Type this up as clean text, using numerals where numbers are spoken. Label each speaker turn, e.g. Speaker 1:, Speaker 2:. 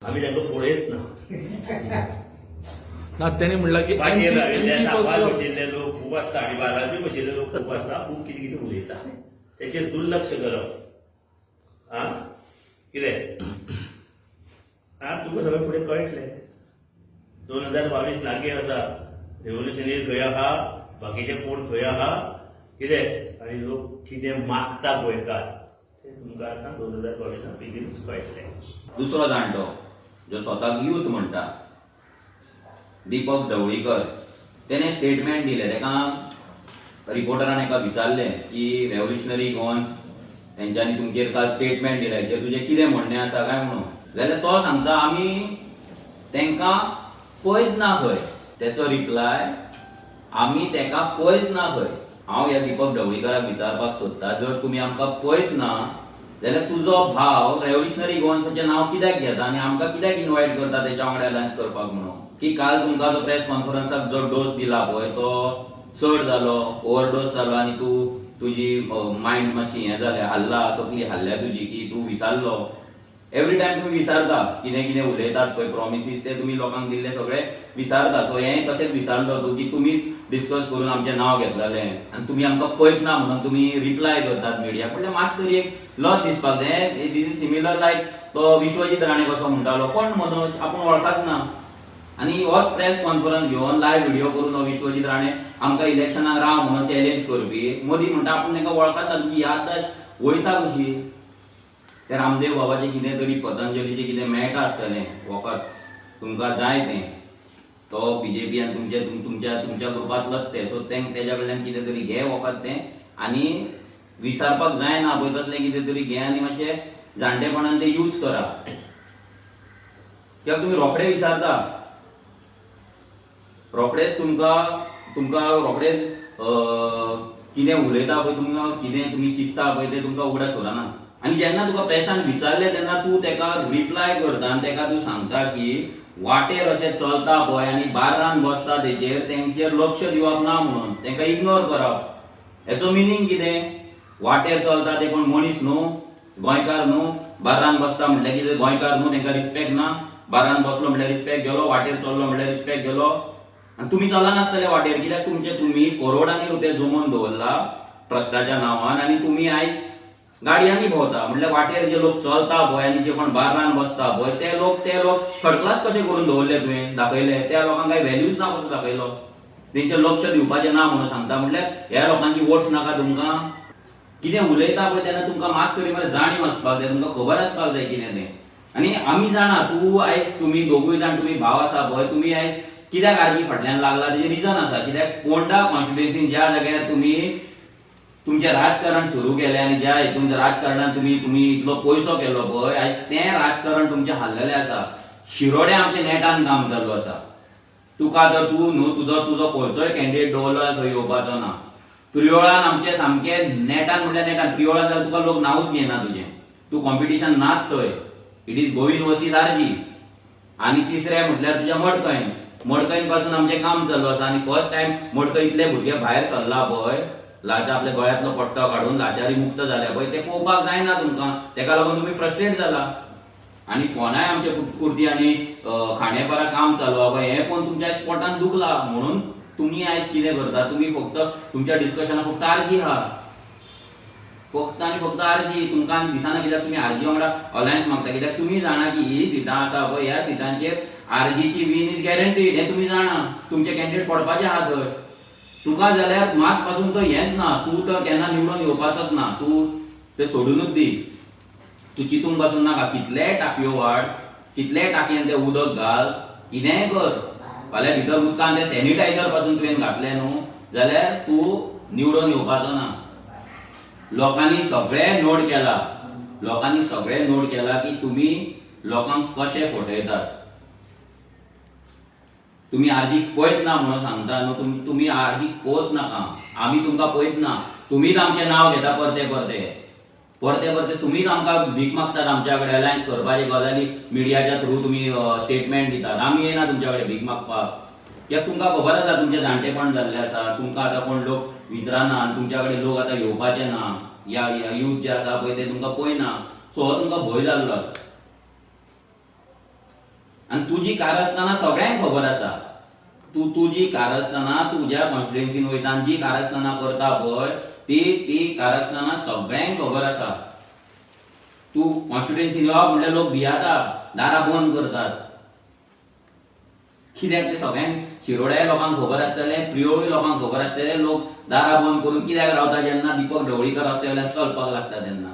Speaker 1: आमी तांकां पळयत ना.
Speaker 2: ना, तेणी म्हणलां की
Speaker 1: वाटेर
Speaker 2: एमटी
Speaker 1: राविल्ले
Speaker 2: एमटी
Speaker 1: सापार
Speaker 2: पक्ष
Speaker 1: बशिल्ले लोक खूब आसता आनी बारांनी बशिल्ले लोक खूब आसता, खूब कितें कितें उलयता, तेचेर दुर्लक्ष करप. आं, कितें आं, तुमकां सगळें फुडें कळटलें. 2022 लागीं आसा. रेव्होल्युशनरी खंय आहा, बाकीचे कोण खंय आहा, कितें आनी लोक कितें मागता गोंयकार, तें तुमकां आतां 2022 बेगीनूच कळटलें.
Speaker 3: दुसरो जाणटो जो स्वताक यूथ म्हणटा, दीपक ढवळीकर, तेणे स्टेटमेंट दिलें. तेका रिपोर्टरान एका विचारलें की रेव्होल्युशनरी गोवन्स तेंच्यांनी तुमचेर काल स्टेटमेंट दिलें, हेचेर तुजें कितें म्हणणें आसा काय म्हणून. जाल्यार तो सांगता, आमी तेंकां पळयत ना खंय. तेचो रिप्लाय, आमी तेका पळयत ना खंय. हांव ह्या दीपक ढवळीकराक विचारपाक सोदता, जर तुमी आमकां पळयत ना जाल्यार तुजो भाव रेव्होल्युशनरी गोवन्साचें नांव कित्याक घेता आनी आमकां कित्याक इनवायट करता तेच्या वांगडा अलायन्स करपाक म्हणून? की काल तुमकां जो प्रेस कॉन्फरन्साक जो डोस दिला पळय, तो चड जालो, ओवरडोस जालो आनी तूं तुजी मायंड मातशी हें जालें, हाल्ला, तकली हाल्ल्या तुजी की तूं विसरलो. एवरी टायम तुमी विसरता. कितें कितें उलयतात पळय, प्रॉमिसीस, ते तुमी लोकांक दिल्ले सगळे विसरता. सो हें तशेंच विसरलो तूं की तुमीच डिस्कस करून आमचें नांव घेतलेलें आनी तुमी आमकां पळयत ना म्हणून तुमी रिप्लाय करतात मिडियाक. म्हणल्यार मात तरी एक लज दिसपाक जाय. This is similar लायक तो विश्वजीत राणे कसो म्हणटालो, कोण मनोज, आपूण वळखाच ना. आनी होच प्रेस कॉन्फरन्स घेवन, लायव्ह व्हिडिओ करून हो विश्वजीत राणे आमकां इलेक्शनाक राव म्हणून चॅलेंज करपी मदीं म्हणटा आपूण तांकां वळखत ना. तुमची याददाश्त वयता कशी? ते रामदेव बाबाचें कितें तरी, पतंजलीचें कितें मेळटा आसतलें वखद, तुमकां जाय तें. तो बीजेपी आनी तुमच्या तुमच्या तुमच्या ग्रुपांतलोच ते. सो तें तेज्या कडल्यान कितें तरी घे वखद तें आनी विसरपाक जायना पळय तसलें कितें तरी घे आनी मातशें जाणटेपणान तें यूज करा, कित्याक तुमी रोखडे विसरता. रोखडेच तुमकां तुमकां रोखडेच कितें उलयता पळय, तुमकां कितें तुमी चिंतता पळय, तें तुमकां उगडास उरना. आनी जेन्ना तुका प्रेसान विचारलें तेन्ना तूं तेका रिप्लाय करता आनी तेका तूं सांगता की वाटेर अशें चलता पळय आनी बार्रान बसता तेचेर, तेंचेर लक्ष दिवप ना म्हणून, तेंकां इग्नोर करप. हेचो मिनींग कितें? वाटेर चलता ते कोण मनीस न्हू? गोंयकार न्हू? बार्रान बसता म्हटल्यार कितें, गोंयकार न्हू? तेंकां रिस्पेक्ट ना? बार्रान बसलो म्हटल्यार रिस्पेक्ट गेलो, वाटेर चल्लो म्हटल्यार रिस्पेक्ट गेलो? आनी तुमी चलनासतले वाटेर, कित्याक तुमचे तुमी करोडांनी रुपया जमोवन दवरला ट्रस्टाच्या नांवान आनी तुमी आयज गाडयांनी भोंवता. म्हटल्यार वाटेर जे लोक चलता पळय आनी जे कोण बार्रान बसता पळय, ते लोक थर्ड क्लास कशे करून दवरले तुवें, दाखयले? त्या लोकांक काय व्हॅल्यूज ना कसो दाखयलो? तेंचेर लक्ष दिवपाचें ना म्हणून सांगता. म्हटल्यार ह्या लोकांची वोट्स नाका तुमकां? कितें उलयता पळय तेन्ना तुमकां मात तरी मरे जाणीव आसपाक जाय, तुमकां खबर आसपाक जाय कितें तें. आनी आमी जाणा, तूं आयज, तुमी दोगूय जाण, तुमी भाव आसा पळय, तुमी आयज कित्याक आरजी फाटल्यान लागला तेजें रिजन आसा. कित्याक पोंडा कॉन्स्टिट्युएन्सीन ज्या जाग्यार तुमी तुमचें राजकारण सुरू केलें आनी ज्या हितून राजकारणान तुमी तुमी इतलो पयसो केलो पळय, आयज तें राजकारण तुमचें हाल्लेलें आसा. शिरोड्या आमचें नेटान काम चालू आसा. तुका तर तूं न्हू, तुजो तुजो खंयचोय कॅन्डिडेट दवरलो जाल्यार थंय येवपाचो ना. प्रियोळान आमचें सामकें नेटान, म्हटल्यार नेटान. प्रियोळान जाल्यार तुका लोक नांवूच घेयना तुजें, तूं कॉम्पिटिशन नात थंय. It is Govind versus RG. आनी तिसरें म्हटल्यार तुज्या मडकयन. मडकयन पासून आमचें काम चालू आसा आनी फर्स्ट टायम मडकयतले भुरगे भायर सरला पळय, लाचा आपल्या गळ्यांतलो पट्टो काडून लाचारी मुक्त जाल्या पळय, ते पळोवपाक जायना तुमकां. तेका लागून तुमी फ्रस्ट्रेट जाला. आनी फोंडाय आमचे कुर्ती आनी खांडेपारा काम चालू आहा पळय, हें पळोवन तुमच्या आयज पोटान दुखला म्हणून तुमी आयज कितें करता? तुमी फक्त तुमच्या डिस्कशनाक फक्त आरजी आहा, फक्त आनी फक्त आरजी. तुमकां आनी दिसना कित्याक तुमी आरजी वांगडा अलायन्स मागता, कित्याक तुमी जाणा की ही सिटां आसा पळय, ह्या सिटांचेर आरजीची वीन is guaranteed हें तुमी जाणा. तुमचे कॅन्डिडेट पडपाचे आहा थंय. तुका जाल्यार मात पासून तो हेंच ना, तूं तर केन्ना निवडून येवपाचोच ना. तूं ते सोडूनच दी, तूं चिंतूंक पासून नाका. कितलेय टाकयो वाड, कितलेय टाकयेन तें उदक घाल, कितेंय कर, फाल्यां भितर उदकान ते सॅनिटायझर पासून तुवें घातलें न्हू जाल्यार तूं निवडून येवपाचो ना. लोकांनी सगळें नोट केला, लोकांनी सगळें नोट केला की तुमी लोकांक कशे फटयतात. तुमी आरजीक पळयत ना म्हणून सांगता न्हू. तुमी आरजीक पळोवच नाका, आमी तुमकां पळयत ना. तुमीच आमचें नांव घेता परते परते, परते परते. तुमीच आमकां भीक मागतात आमच्या कडेन अलायन्स करपाचे गजाली. मिडियाच्या थ्रू तुमी स्टेटमेंट दितात. आमी येना तुमच्या कडेन भीक मागपाक, कित्याक तुमकां खबर आसा, तुमचें जाणटेपण जाल्लें आसा, तुमकां आतां कोण लोक विचारना आनी तुमच्या कडेन लोक आतां येवपाचे ना. या यूथ जे आसा पळय, ते तुमकां पळयना. सो हो तुमकां भंय जाल्लो आसा. आनी तुजी कारस्थानां सगळ्यांक खबर आसा. तूं तुजी कारस्थानां तुज्या कॉन्स्टिट्युएन्सीन वयता आनी जी कारस्थानां करता पळय ती ती कारस्थानां सगळ्यांक खबर आसा. तूं कॉन्स्टिट्युएन्सीन येवप म्हणल्यार लोक भियाता, दारां बंद करतात. कित्याक ते सगळ्यांक शिरोड्या लोकांक खबर आसतलें, प्रियोळी लोकांक खबर आसतलें, लोक दारां बंद करून कित्याक रावता जेन्ना दीपक ढवळीकर रस्त्या वयल्यान चलपाक लागता तेन्ना.